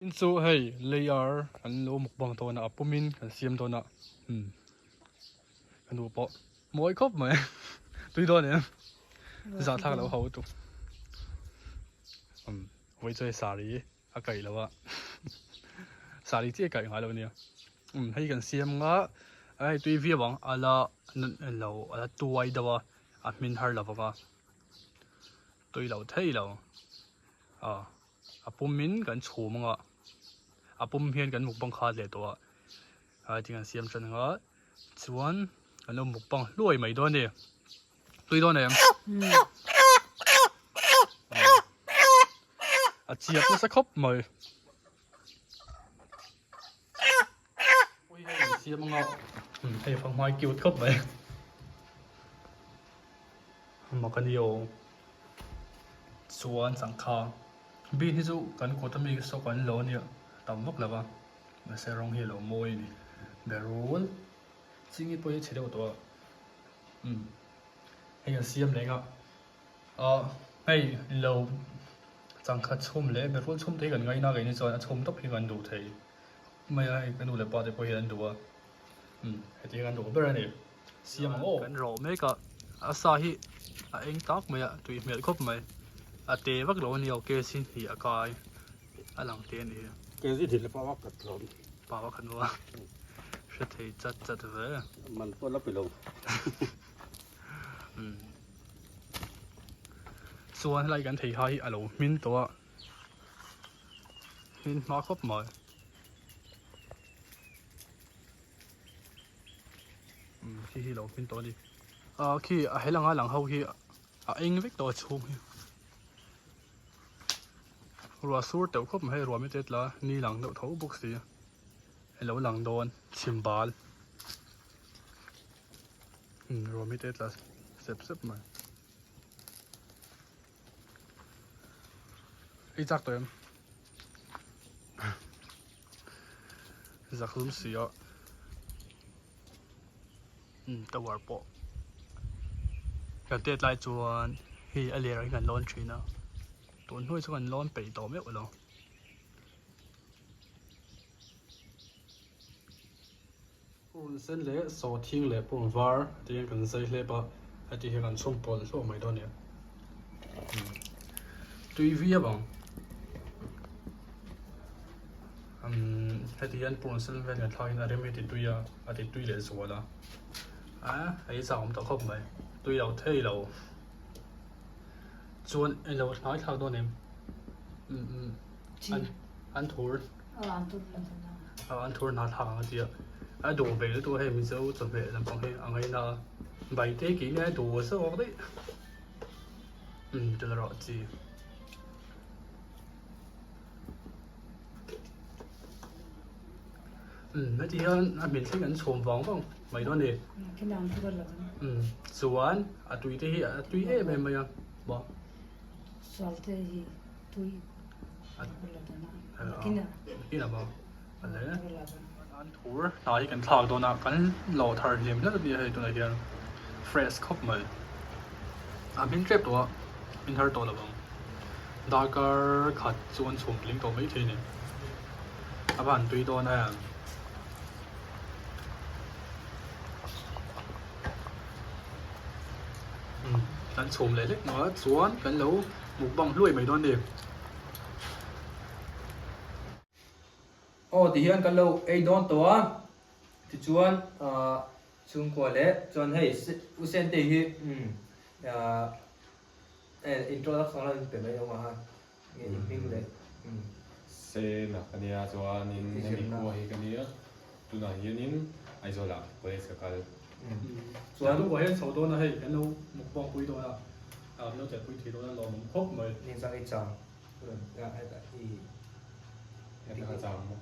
In chu hei layer kan lo mukbang dawn a a pumin kan siam dawn a umm ka nu pawh mawi khawp mai tui dawn em zahthlak lo ho tu umm vawi chu hei saree a kaih lo a saree chiah a kaih ngai lo a nia umm hei kan siam nga hei tui viau ang a la lo a la tuai deuh a a hmin har lo vang a tui lo thei lo a. A pumin kan chhum anga a pum hian kan mukbang khat leh tawh a a ti kan siam tan anga chuan kan lo mukbang hluai mai dawn a ni tui dawn em a chiak nasa khawp mai ui hei kan siam anga hei fanghmai cute khawp mai mak a ni aw chuan changkha bean hi chu kan kawt ami saw kan lo ania tam vak lo va mahse rawng hi a lo mawi a ni berul chingi pawh hi a chhe deuh tawh a umm hei an siam leh nghah ah hei lo changkha chhum leh berul chhum te hi kan ngaina keini chuan a chhum tawp hi kan duh thei mai a hei ka nu leh pa te pawh hian an duh a umm heti hi kan duh ber a ni. Siam ang aw. Kan rawh mek a, a sa hi a eng tak mai a, tui hmel khawp mai. A te vak lo a nia aw case hi hnih a kai a lang te a ni hi. Case hi thil pa vak khat lo. Pa vak khat maw a hre thei chat chat ve. Man pawh la pe lo. Umm chuan helai kan thei hai hi a lo hmin tawh a, hmin hma khawp mai. Khi hi lo hmin tawh a ni ah khi a he langa lang ho hi a eng vek tawh a chhung hi ruah sur teuh khawp mai hei ruah mi te tla ni lang deuh tho bawk si a lo lang dawn chhim bal ruah mi te tla sep sep mai ei chak tawh em zak hlum si a umm tower pawh kan tet lai chuan hei a ler ah hian kan lawn thin a tun hnuai chu kan lawn peih tawh meuh lo. Purun sen leh sawhthing leh purun var te hian kan zai hlep a heti hian kan chhung pawl hlawh mai dawn a ni tui viau ang umm heti hian purun sen vel kan thlak hian a rem hi a ti tui a a ti tui leh zual a a ei chak awm tawh khawp mai tui lo thei lo chuan englo hnai thlak dawn em umm umm an thur. An thur hna thlak ang a ti a, a duh ve lutuk a hei Mizo chawhmeh lampang hi a ngaina a, bai te kih nge a duh zawk daih umm tel rawh chi. Umm heti hian a hmin thleng an chhum vang vang mai dawn a ni umm chuan a tui te hi a tui em em mai a maw. An thur hna hi kan thlak dawn a kan lo thar hlim hlek a nia hei tunah hian fresh khawp mai a hmin tep tawh a hmin thar tawh lo ang darkar khat chu an chhum tling tawh maithei a ni a va han tui dawn em. Kan chhum leh hlek hnuah chuan kan lo mukbang hluai mai dawn a ni. Aw ti hian kan lo ei dawn tawh a, tichuan ahh chhungkua leh chuan hei U Sentei hi umm ahh introduction a in pe mai awm a ha nge in hming leh umm. Sena ka nia chuanin hemi khua hi ka nia tunah hianin Aizawl ah college ka kal. Chuan duh ah hian chho dawn a hei kan lo mukbang pui dawn a, kan lo chelh pui thei dawn a lawmawm khawp mai. Nizang i chang rawn hetah i Hetah ka chang maw?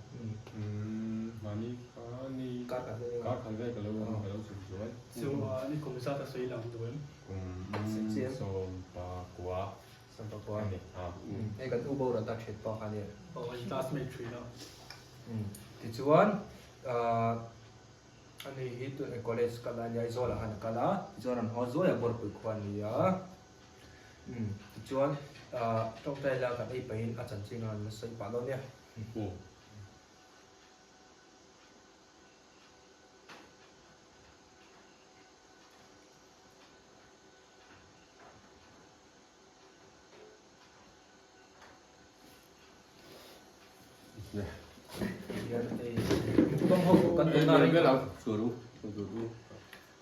Umm mahni kha ni kar khat vel kar khat vel ka lo ka lo chhuk zuai. Chuan i kum zat a sawi lang duh em? Kum 19. 19 a ni. Hei kan u boral ta thiat pa kha nia. Aw in classmate thin a. Tichuan ani hi tun college kal a nia Aizawl ah khan a kal a, tichuan an haw zuai a Bawrpui khua a ni a. Tichuan tawngtai la kan ei pahin a chanchin a an la sawi pah dawn nia.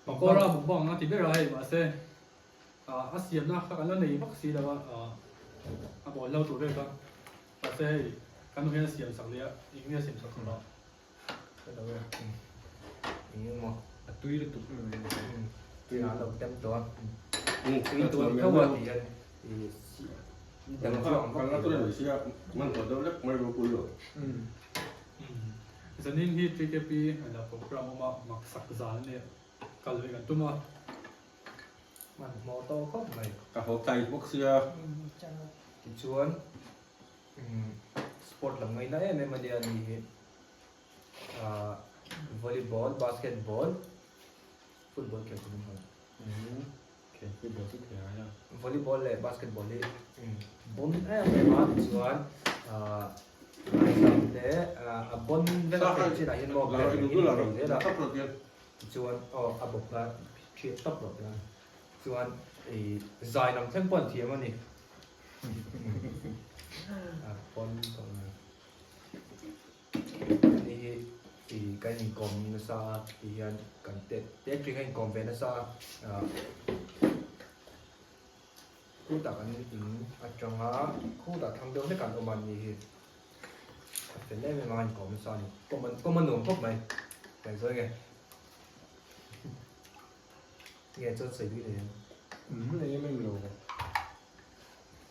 Pakora mukbang a ti ber a hei mahse a siamna kha kan la nei vak si lo a a bawl lo tur vek a mahse hei kan nu hian a siam sak leh a eng nge a siam sak tur a Eng emaw a tui lutuk em mai tui a lo tem tawh a tui dawn tho a ti hian dang chu ang vak lo. Zanin hi TKP la program awm a mak sak zan a nia kal ve kan tum a. Hmanhmawh tawh khawp mai. Ka haw tlai bawk sia. Tichuan Sport lam ngaihna em em a nia ni hi. Volleyball, basketball, football khel chu hmang. Khel football chu khel ngai a. Volleyball leh basketball hi bon em em a tichuan ngaihsam te a bon vek a theih chinah hian maw ber hi a thei zel a tichuan aw a bawk kha thiat tawp rawh chuan zai lam thleng pawh an thiam a ni. A pawn tawh mai. Ani hi ih kan inkawm nasa a ti hian kan te te tling a inkawm ve nasa a khutah kan in atanga khutah thlang deuh hlek an awm a ni hi a fel em em a inkawm nasa a ni kawm kawm a nuam khawp mai kan sawi nge nge chuan sawi bik nei ang. Umm nei em em lo.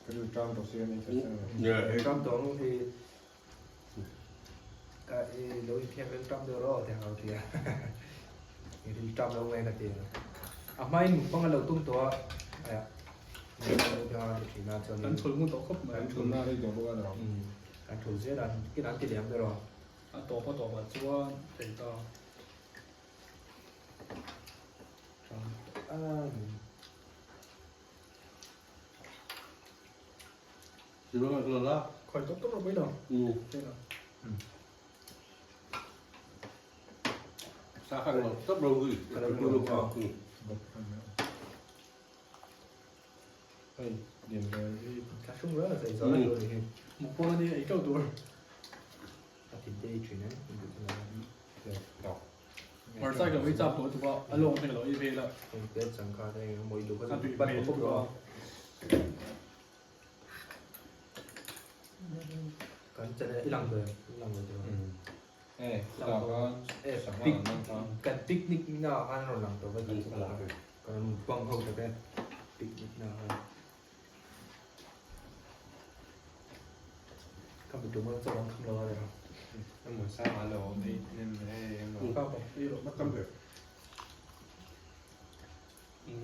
Ka rilru ṭam tawh si a ni kher kher. Ṭam tawh ang hi ka i lo inthiam rilru ṭam deuh rawh tih ang lo ti a. I rilru ṭam lo nge ka ti a. A hmain mukbang a lo tum tawh a aya mukbang lo tia ti ṭhin a chuan Kan thul ngun tawh khawp mai. Kan thulna a rei tawh bawk a lo. Kan thul zel a kin an ti liam ber aw. A tawp a tawpah chuan thei ta. Ṭam tawh a ni. Khawi tawp tawp rawh mai lo. Mukbang a ni ei teuh tur. Hmarcha ka lo ei chak tawh lutuk a, a lawng te ka lo ei vel a. A tui hmel lutuk a. Kan picnic na ah khan rawn lang tawh va kan bang ho tak e picnic na ah khan. Ka mi tum ang chaw ang kham lo a reng. Emaw sang a lo awm ei hnem e emaw. Ka pa ei rawh tam ber.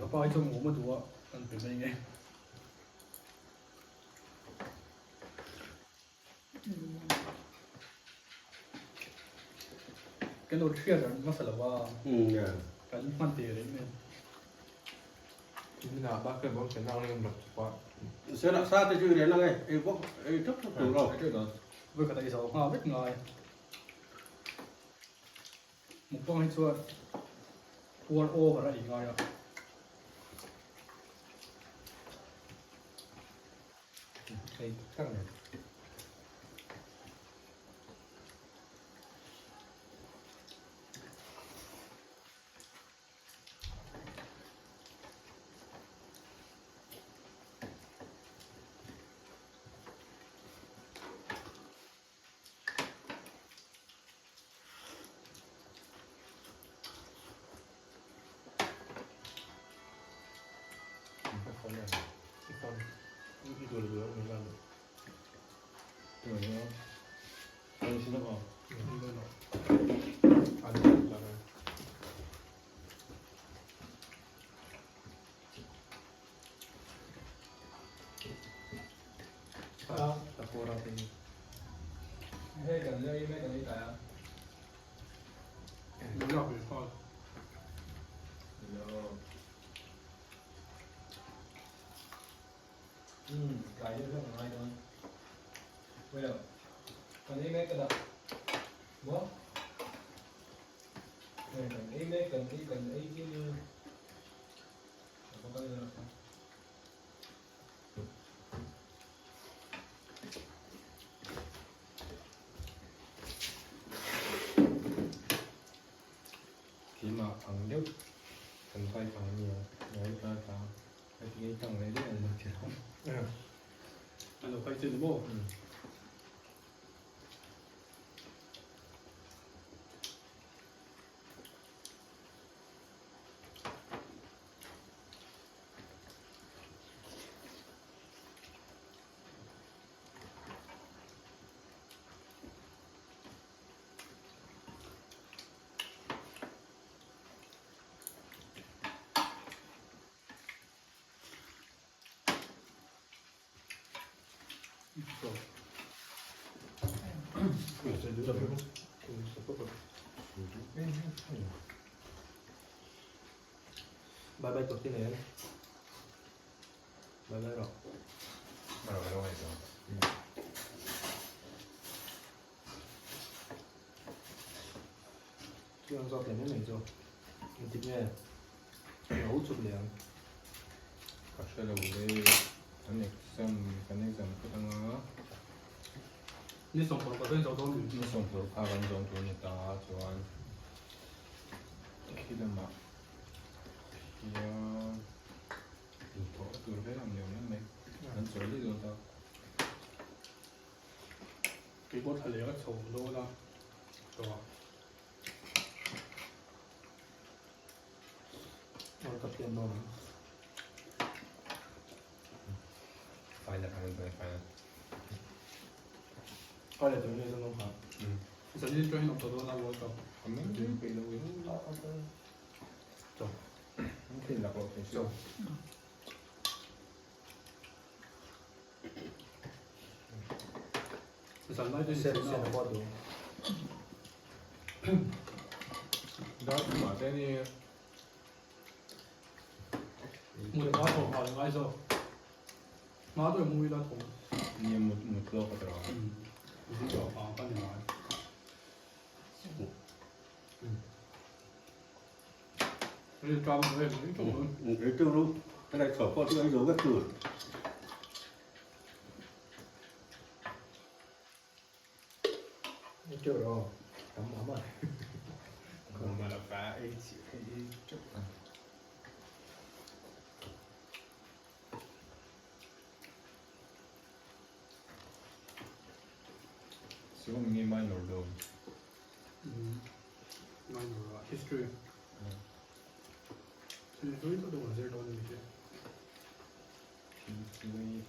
Ka pa hi chu mum a duh a kan pe mai nge. Kan lo thiat an hmasa lo a. Kan hman te reng mai. Voi khat a i zo nghal vek ngai. Mukbang hi chuan puar over a ei ngai a. Hei kan lei mek an ei tai a. Lo lak ve nghal. Hello. Tlai deuh hlek a ngai dawn. Wait up. Kan ei mek ka dah. Maw? Hei kan ei mek kan ei kan ei chi ni. Ka va kal ila kha. Keimah ang deuh kan bike ang ania ngai ta ta ka ti ngei tang leh daih ang lo ti lo. An lo kai che ni maw? Bye bye tawh te nen. Bye bye rawh. Chu ang zawk leh mai mai chu. Engtik nge lo chhuk leh ang? Ka hre lo le, kan exam kan exam phawt anga. Ni sawmphawrh ka dawn zo dawn mi? Ni sawmphawrh kha kan zawm tur a ni ta a chuan khi lamah khian inthawh tur vel ang ni awm em mai, kan chawi daih dawn ta. Kei pawh thla leh ka chho dawn a tawh. Aw ka pian dawn ang. Final final final final. Final tur nge zawng kha. Zanin atang hian awm tawh dawn a World Cup. Kan meng deuh peih lo in. Chaw. An thil lak loh thei Chaw. Zan lai te Sen sen a pawh duh. Dar thumah te ni. Mut hma thawh nghal ngai zawk. Hma deuh mu ila thawm. Ni mut mut lawk a tawh. Zing chawh vang ka ni ngai. Ri tang ve mai tawh. Ri tang ru. Cái này khẩu con tôi ăn dầu các từ. Chưa rồi. Tắm ấm rồi. Mà là phá ấy chịu cái chút à. Siêu nghe minor đâu. Minor history. History to dawn zir dawn a ni che. History.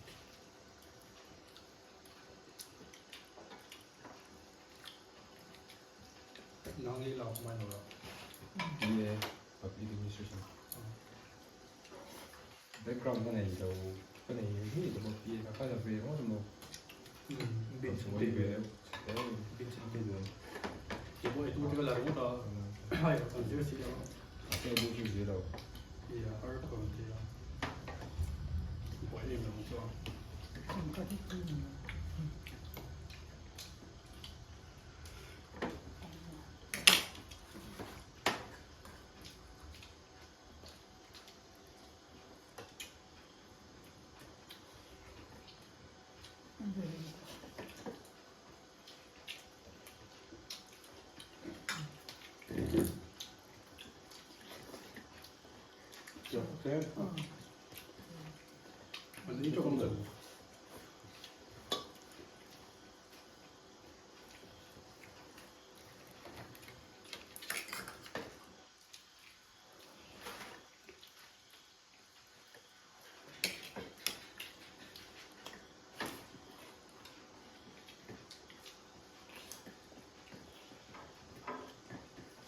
Nang i lo minor a. BA Public Administration. Background ka nei lo ka nei ngei lo bawk BA kha la ve ngawt maw. Bin Ka sawi ve deuh che. Bin chin te duh. Ke pawh etu te ka la ringawt a. Hai kan zir si lo. Mahse etu chu zir lo. Ia har ka rawn ti a. Buai em lo chu a. An ei tawk ang.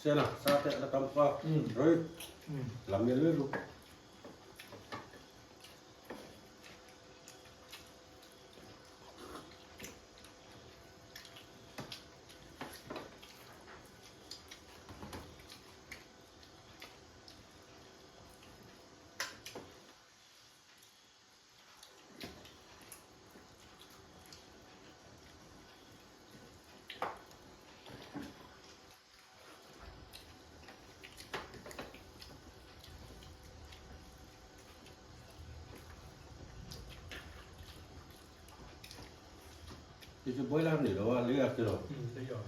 Xem nào, sao tệ là tầm qua. Rồi. Làm như lưỡi luôn. Ti chu boiler ni lo a, lei a ti lo. Lei a.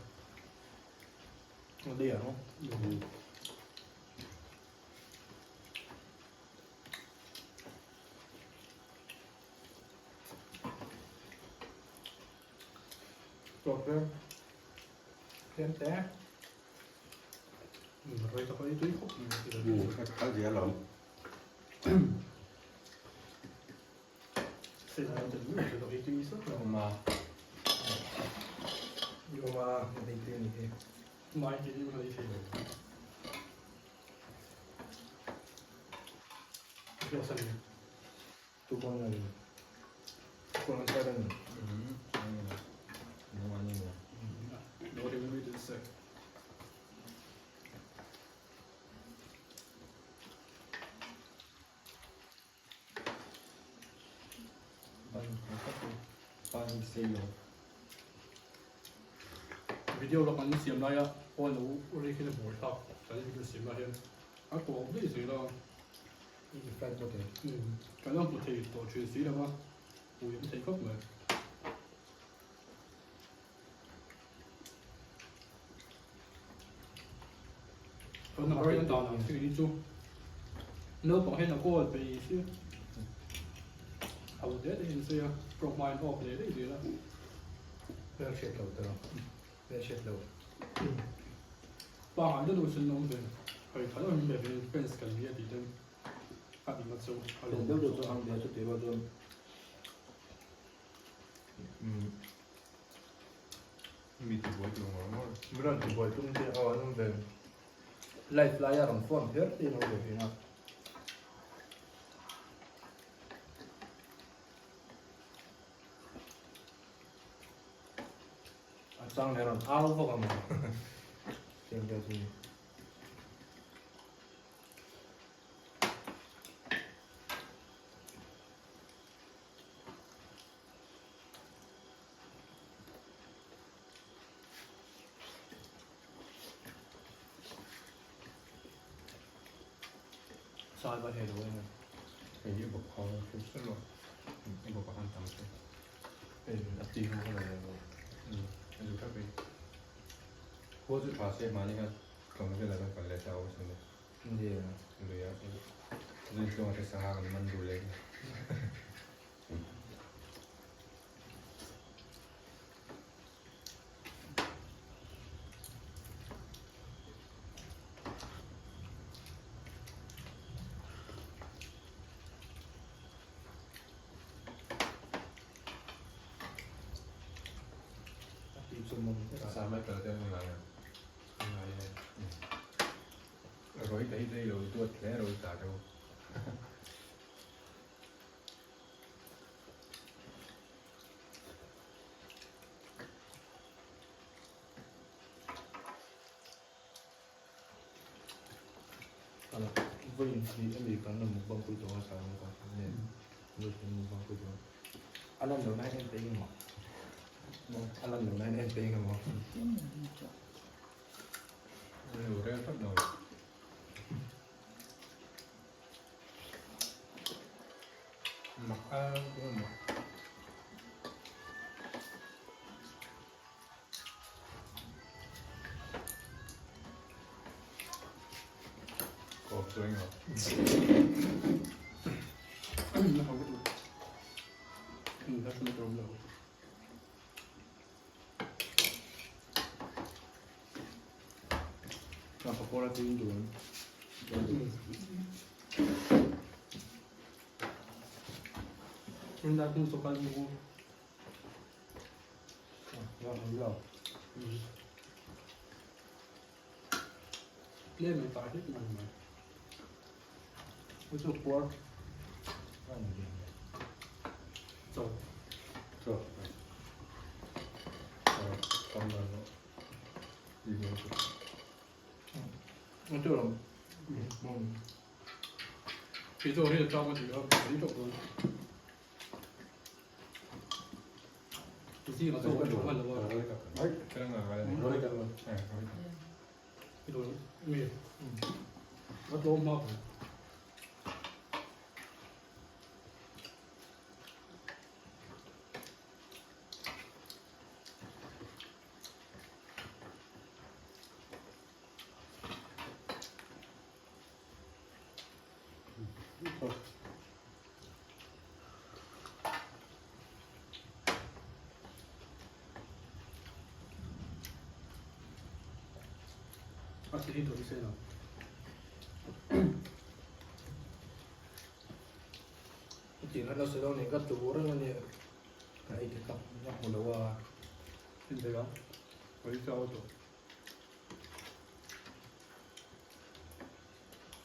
Lei a no. Tawp tlem. Tlem te. Rei tak ei tui khawp mai. Kha zia lawm. Video la kan siam laia phone lo ri khi na buai thlak kan video siam lai hian a tawp daih zel a kan la hmu thei tawh thin si lo a pui an thei khawp mai. Kan a rei dan ang chi chu naupang hian a kawl peih si ho te te in sawi a rawh hma in awk leh daih zel a. Hmel hriat lo tawh hmel hriat lo. Pa han deuh deuh chuan awm ve hei tha deuh in be ve friends kan nia tih ten a in a chu a lawm deuh deuh chu ang ve chu tih rual chuan Mi ti buai tum ngawr ngawr. Mi rawn ti buai tum te aw an awm ve. Live laia rawn phone kher te in awm ve thin a. A chang leh rawn au vak ang maw. Tiang vel chu ni. Sai va hei lo em. Hei hi bawp kha hrim hrim lo. I bawp a han tam che. Hei a ti ho kha lo. A zu thak ei. Khua chu tha se mahni kha tlawm vel a kan kal leh ta awm sin. Nia. Lui a. Zui tluang te sangha kan man duh leh. Sa mai kal te an ngai a. Ngai e. Roi te hi dei lo duat hle roi ta deuh. Vawiin hi ami kan la mukbang pui tawh a sa ang ka nen nu kan mukbang pui tawh a lan loh nan en peih emaw a lan loh nan en peih emaw Lo rel tlat lo. Mak a emaw. Kawp chu engemaw. Ka pakora te in duh em? Rinda kung sokal mo. Tlem in tah hlek mai mai. Chu puar. Chaw. Chaw. Tam dan lo. Chu lam. Kei chu ri tang a ti a, ri tawp dawn. Zing a chaw kan hman lo a. Mi. A tlawm hma. A thi hi tur se lo. Ti khan lo sawi dawn nen ka tur reng a nia. Ka ei te tak ka hmu lo a. In thei a. Ka ei chau tawh.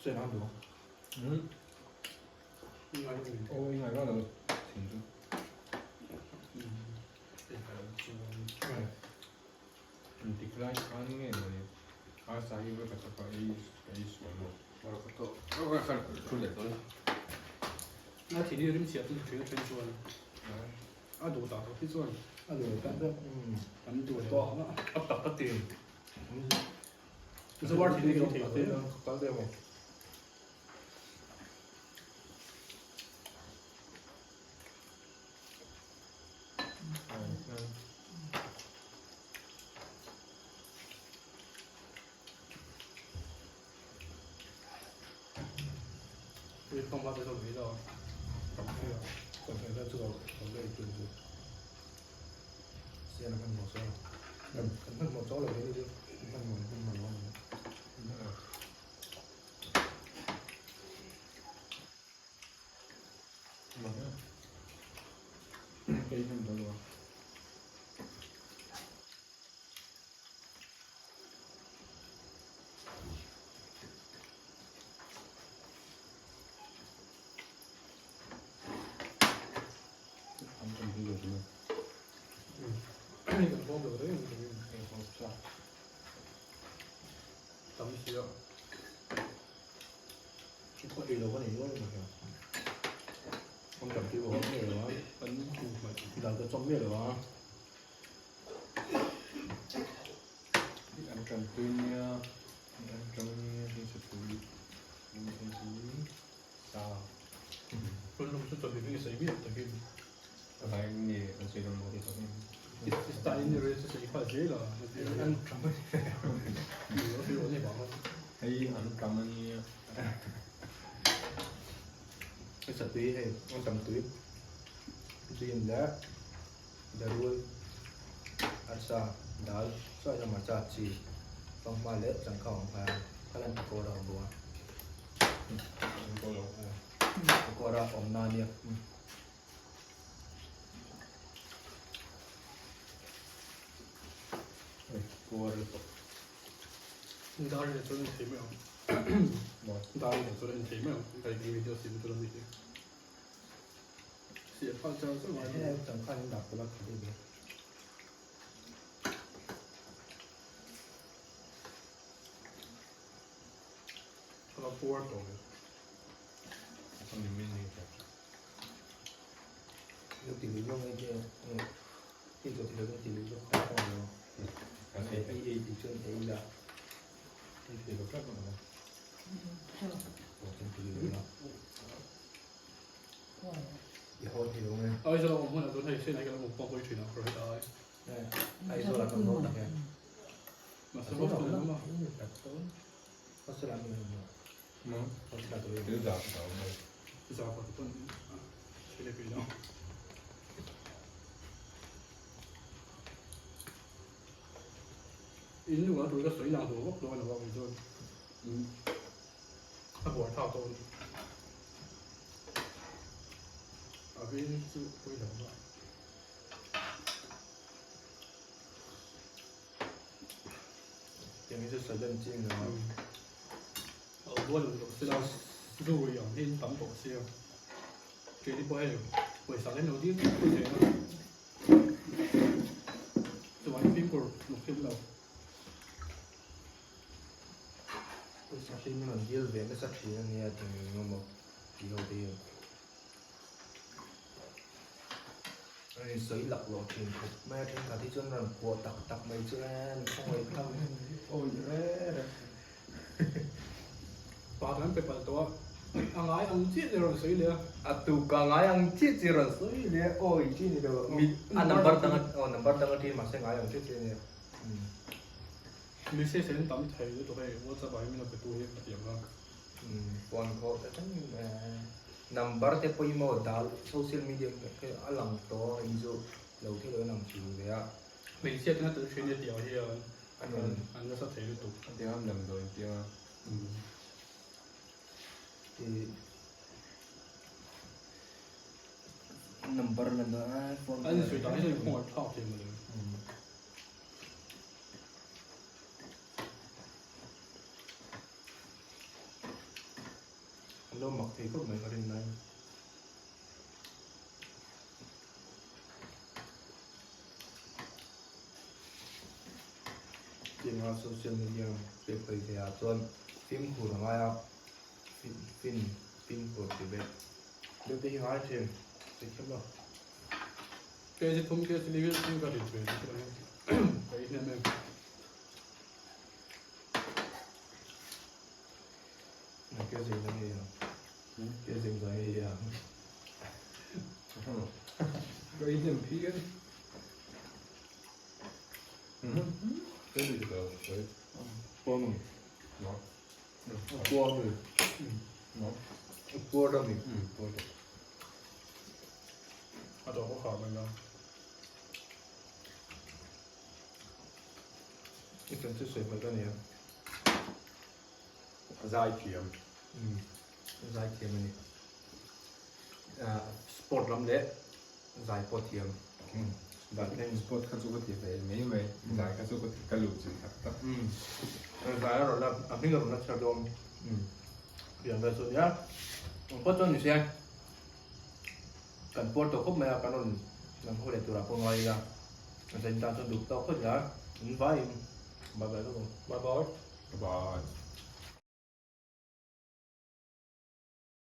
Sawi nan duh. Hmm. Ngai lo. Oh, ngai lo lo. Thin chu. Engtik lai khan nge mawni arsa hi va ka chak a ei ka ei sual maw? Thu leh dawn. A thil hi rim chhiat chu thin a then chuan a duh tak tak hi chuan a duh tak tak kan duh leh a a tak ka ti. Zawar thil hi thei te kal deuh maw? Satui hei an tam tui tui in leh berul arsa dal sawi lamah cha chi fanghma leh changkha awm kha khalan pakawra awm bawk a pakawra awm na ania. Dar leh chuan en thei mai ang. Dar leh chuan en thei mai ang. Kai ki video sim chu mi hi. Sia phal char char mai. He changkha in dah pawlh a kha deuh. Khala puar tawh. Yo ti lu ngai che ti cho ti lo ti lu lo kha kha lo. Ei ei ti chuan ei la. Ei ti lo kha kha lo. Ti lu la. I ho ti lo ngai. Ai zo om hmun a chuan hei sen ai kan awm pawh pawh thin a kawr heta ai. Ai zo la kan lo tak e. Mahse hostel an awm a. Hostel an awm a. Hostel an awm. Thil zah ka awm lo. Zah ka pawn thil e pei lo. In nu a tur ka sawi lang duh vak lo a ni vak chuan. A buai thlak dawn. A veng chu pawi lo a. Tiang hi chu sudden chin lo a. A buai lo lo sila zu ri ang hi tam tawh sia. Keini pawh hei pawisa lem lo dil pui thei a. Chuan fimkhur nuk hlim lo. Pawisa hlim in rawn dil ve nasa thin a nia tih eng emaw tih ho te hian. A in sawi lak loh thin khawp mai a thenkhat hi chuan rawn kuah tak tak mai chu e khawngaih thlak awi re re. Pa kan pe palh tawh a, a ngai ang chiah chi rawn sawi leh a. A tuk a ngai ang chiah chi rawn sawi leh a, awi chi ni lo mi a number dang aw number dang a ṭin mahse ngai ang chiah chi a nia. Mi se sen tam thei lutuk hei WhatsApp ah hian min lo pe tu hi ka ti ang a. Phone khawh ta thleng number te pawimawh dah social media a lang tawh a in chu lo thil lo lang thin ve a. Hmeichhia ten a tel thin e tih ang hian. An nasa thei lutuk. A ti ang damdawi an piang a. Number la dawn a phone. An sawi dan hi chu khawngaih thlak thei mawle. An lo mak thei khawp mai ka rin lai. Tianga social media pek hawi ve ah chuan fimkhur a ngai a, fin fimkhur tih ve deuh te hi a ngai thin, sawi thiam lo. Kg thum kg li hi chu ka rit ve chu ka ka ei hnem em. Kg na nge a? Kg na nge a? Ka ei hnem phian. A dawh bawk a mai la. I kan chu sawi hmel ka nia. Zai thiam. Zai thiam a ni. Sport lam leh zai pawh thiam. Sport kha chu ka ti ve mai mai, zai kha chu ka luh chilh tak tak. Zai a rawn la, a hming a rawn la chhiar dawn pian vel chu a nia. Ang pawh chuan ni se, kan puar tawh khawp mai a, kan rawn lang ho leh turah pawh ngai ila, a zain tan chuan duh tawk phawt ila, in vaiin bye bye vek ang. Bye bye. Bye bye.